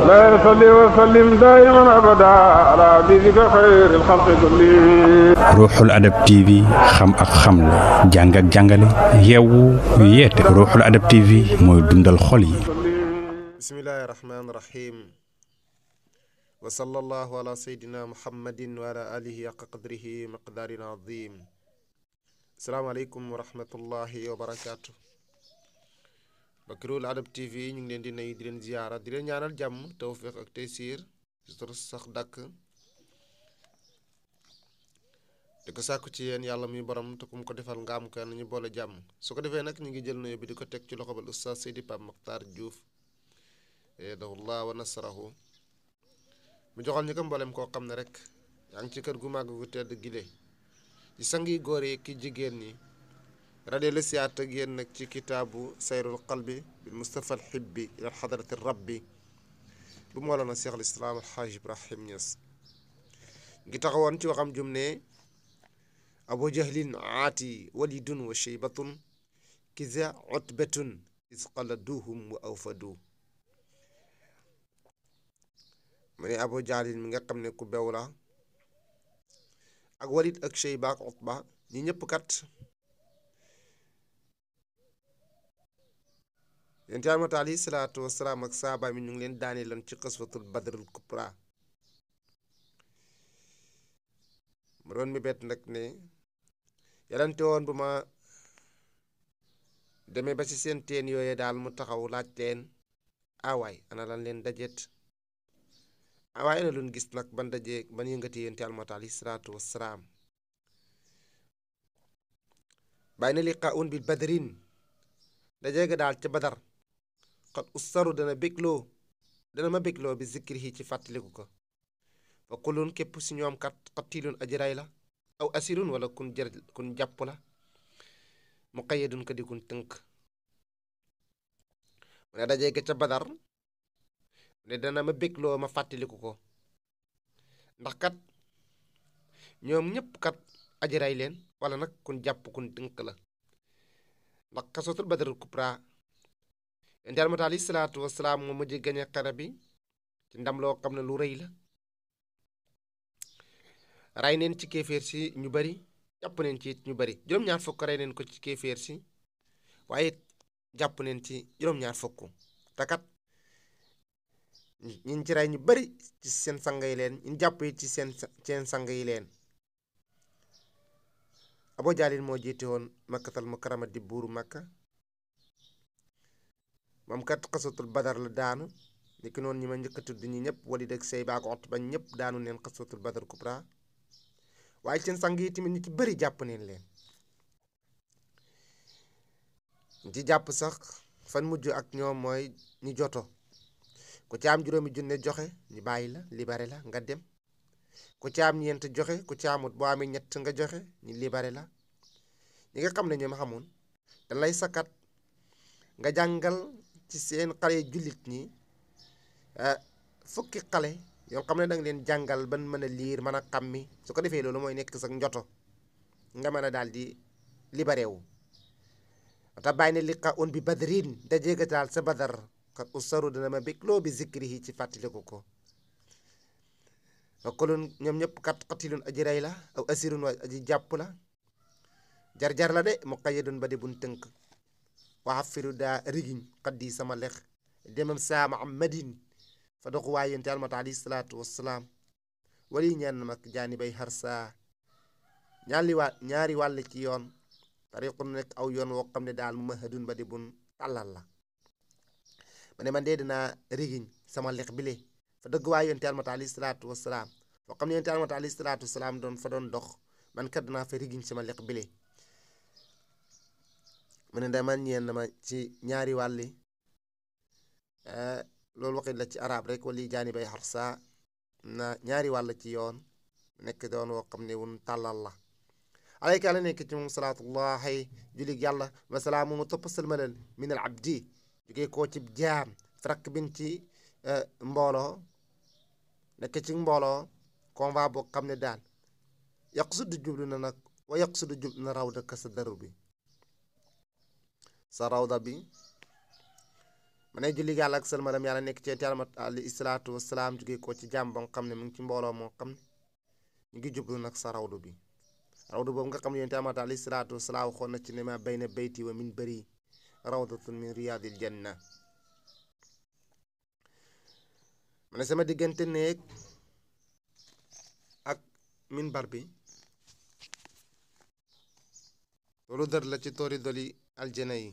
لا يصلي وسلم دائما ابدا على حبيبك خير الخلق كلهم. Ruuxul Adab TV xam ak xamle jàng ak jàngale yeewu yeete. Ruuxul Adab TV mooy dundal xol yi. bismillahi rahmaani rahim wa sallallahu ala sayyidina muhammadin wa ala alihi haqqa qadrihi miqdaarin azim. asalaamaaleykum wa rahmatullahi wa barakaatu. Ruuxul Adab TV ñu ngi leen di nuyu di leen ziyaara di leen ñaanal jàmm tawfiq ak taysiir sutura sax dàkk di ko sàkku ci yéen yàlla muy borom te ku mu ko defal nga am ko ñu boole jàmm. su ko defee nag ñu ngi jël nuyu bi di ko teg ci loxo bal Oustaz Seydi Pape Makhtar Diouf yadahullah wa nasrahu mu joxal ñu ko mboolem koo xam ne rek yaa ngi ci kër gu màgg gu tedd gile ci sangi góor yi ki jigéen ñi radee la siyaat ak yéen nag ci kitaabu sayrul qalbi bil Mustafa al Hibbi ila xadrati rabbi bu Mawlana Cheikh al Islam al Hajj Ibrahim Niass ngi taxawoon ci waxam jum ne abu jahlin aati walidun wa sheybatun kiza utbatun isqaladuhum wa awfadu mu ne abu jahlin mi nga xam ne ku bew la ak walid ak sheyba ak utba ñi ñëpp kat yonent Yàlla Muhammad alayhi salaatu wasalaam ak saaba mi ñu ngi leen daane loon ci xaswatul badrul kubra mu doon mi bett nag ne yalante woon bu ma demee ba ci seen teen yooye daal mu taxaw laaj teen awaay ana lan leen dajet awaay ana luñ gis nag ban dajee ban yëngati yonent Yàlla Muhammad alayhi salaatu wasalaam bàyyi na liqaa'un bil badrin dajee ga daal ca badar xat ussaru dana ma bégloo bi zikrihi ci fàttaliku ko fa kulun képp si ñoom kat xattilun aji ray la aw asirun wala kun jàpp la muqayyadun ka di kun tënk mu ne dajee ga ca badar mu ne dana ma bégloo ma fàttaliku ko ndax kat ñoom ñëpp kat aji ray leen wala nag kun jàpp kun tënk la ndax xaswatul badrul kubra yonent Yàlla Muhammad alayhi salaatu wasalaam moo mujj gañe xare bi ci ndam loo xam ne lu rëy la ray neen ci kéeféer si ñu bari jàpp neen ci ñu bari juróom-ñaar fukk rey neen ko ci kéeféer si waaye jàpp neen ci juróom-ñaar fukk te kat ñin ci rey ñu bari ci seen sang yi leen ñin jàpp yi ci seen sang yi leen Abu Jaalin moo jiite woon makkatal mukarrama di buuru makka moom kat xasatul badar la daanu ni ki noonu ñi ma njëkk a tudd ñi ñëpp Walid ak Sayba ak Utba ñëpp daanu neen xasatul badar kubra waaye seen sang yi tamit ñi ci bëri jàpp neen leen ñi ci jàpp sax fan mujj ak ñoom mooy ñi joto ku ci am juróomi junne joxe ñu bàyyi la libéré la nga dem ku ci am ñeent joxe ku ci amut boo amee ñett nga joxe ñu libéré la ñi nga xam ne ñoom xamoon dañ lay sakkat nga jàngal ci seen xale jullit ñi fukki xale yoo xam ne danga leen jàngal ban mën a liir mën a xàmmi su ko defee loolu mooy nekk sax njoto nga mën a daal di libéré wu te bàyyi ne liqaa'un bi badrin dajeega daal sa badar xat ussaru dana ma bégloo bi zikrihi ci fàttaliku ko wakulun ñoom ñëpp kat xatilun aji rey la aw asirun wa aji jàpp la jar-jar la de muqayyadun ba di bun tënk waxafiru daa rigiñ xaddi sama lex demam saa Muhammadin fa doxu waay yonent Yàlla Muhammad alayhi salaatu wassalaam wali ñaan mag jaani bay xar saa ñaari wàll ci yoon tariqun nekk aw yoon woo xam ne daal mu mahadun ba di bun tàllal la ma ne man dee dinaa rigiñ sama lex bile fa dëgg waay yonent Yàlla Muhammad alayhi salaatu wassalaam foo xam ne yonent Yàlla Muhammad alayhi salaatu wassalaam fa doon dox man kat dinaa fa rigiñ sama lex bile mu ne dama ñeen dama ci ñaari wàlli loolu waxit la ci arab rek wali jaani bay xarsa na ñaari wàll ci yoon nekk doon woo xam ne wun tàllal la alayka la nekk ci moom salaatullahi julig yàlla wa salaamu mu topp salmalal min al abdi jógee koo ci jaam frak bin ci mbooloo nekk ci mbooloo convoi boo xam ne daal yaqsudu jublu na nag wa yaqsudu jublu na rawda ka sa daru bi sa rawda bi mu ne julli yàlla ak sëlmalam yàlla nekk ci yàlla alayhi salaatu wasalaam jóge ko ci jàmm ba nga xam ne mu ngi ci mbooloo moo xam ne ñu ngi jublu nag sa rawdu bi rawdu boobu nga xam ne yonent Yàlla alayhi salaatu wasalaam waxoon na ci ne ma bayna bayti wa minbari rawdatun min riyaadil janna mu ne sama diggante néeg ak minbar bi loolu dër la ci toori doli aljana yi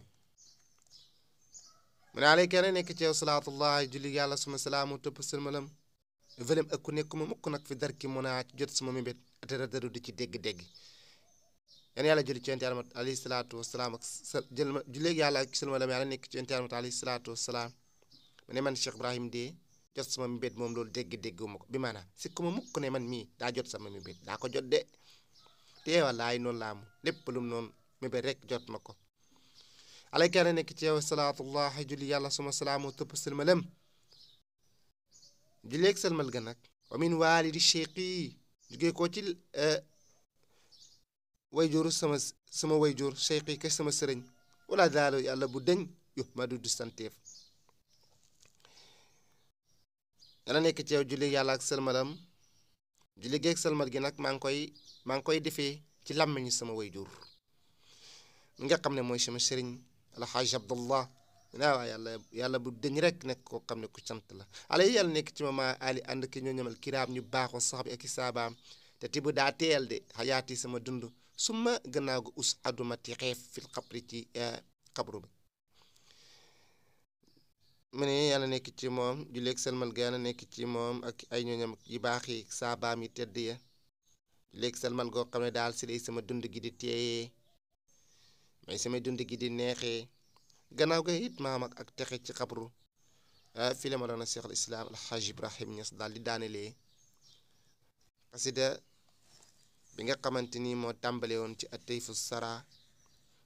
mu ne alay kenn nekk ci yow salaatullahi julli yàlla suma salaamu tëpp sëlmalam velem ëkku nekkuma mukk nag fi dar ki mun a jot sama mébét atara daru di ci dégg-dégg yan yàlla julli ci yonent Yàlla alayhi salaatu wasalaam ak julli yàlla ak sëlmalam yàlla nekk ci yonent Yàlla alayhi salaatu wasalaam mu ne man Cheikh Ibrahim de jot sama mébét moom loolu dégg-dégguma ko bi maanaam sikkuma mukk ne man mii daa jot sama mébét daa ko jot de te wallaay noonu laa mu lépp lum noonu mébét rek jot na ko alay kenn nekk ci yow salaatullahi julli yàlla suma salaamu tëpp sëlmalam julleeg sëlmal ga nag wa min waalidi cheikhi jugee ko ci wayjuru sama wayjur cheikhi ka sama sëriñ wala daalo yàlla bu deñ yu ma du santeef yàlla nekk ci yow julleeg yàlla ak sëlmalam julleeg sëlmal gi nag maa ngi koy defee ci làmmiñu sama wayjur mi nga xam ne mooy sama sëriñ alxaaj abdullah waaw yàlla bu dëñ rek nekk koo xam ne ku sant la ala yi yàlla nekk ci mama ali ànd ki ñoo ñamal kiraam ñu baaxoo sax bi ak i saabaam te tibu daa teel de xayaati sama dund suma gannaaw gu us aduma ti xeef fil xabri ci xabru bi mu ne yàlla nekk ci moom julleeg selmal ga yàlla nekk ci moom ak ay ñooñam yi baax yi saabaam yi tedd ya julleeg selmal goo xam ne daal si lay sama dund gi di teeyee may samay dund gi di neexee gannaaw ga it maam ak texe ci xabru fii la ma doon a Cheikh al Islam alxaaj Ibrahim Niass daal di daanelee xasida bi nga xamante ni moo tàmbale woon ci atayfu sara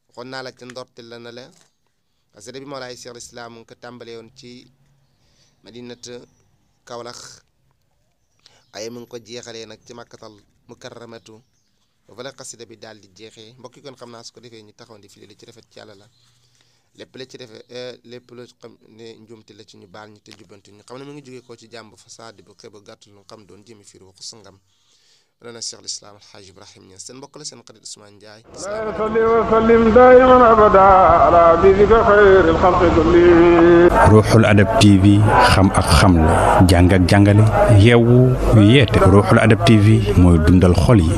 waxoon naa la ca ndortel la na la xasida bi Mawlaay Cheikh al Islam mu ngi ko tàmbale woon ci madinat Kawlax ay mu ngi ko jeexalee nag ci makkatal mukarramatu ba fa la xasida bi daal di jeexee mbokk yi kon xam naa su ko defee ñu taxaw di fili li ci rafet ci yàlla la lépp la ci defee lépp la xam ne njuumte la ci ñu baal ñu te jubbanti ñu xam ne mu ngi jógee koo ci jàmb fasaadi bu xeeb a gàttul lu xam doon jëmi fiir waxu sangam lana Cheikh al Islam alxaaj Ibrahim Niass seen mbokk la seen xarit Ousmane Ndiaye salli wa sallim daiman abada ala habibika xayril xalqi kullihim ruuxul adab TV xam ak xamle jàng ak jàngale yeewu yeete ruuxul adab TV mooy dundal xol yi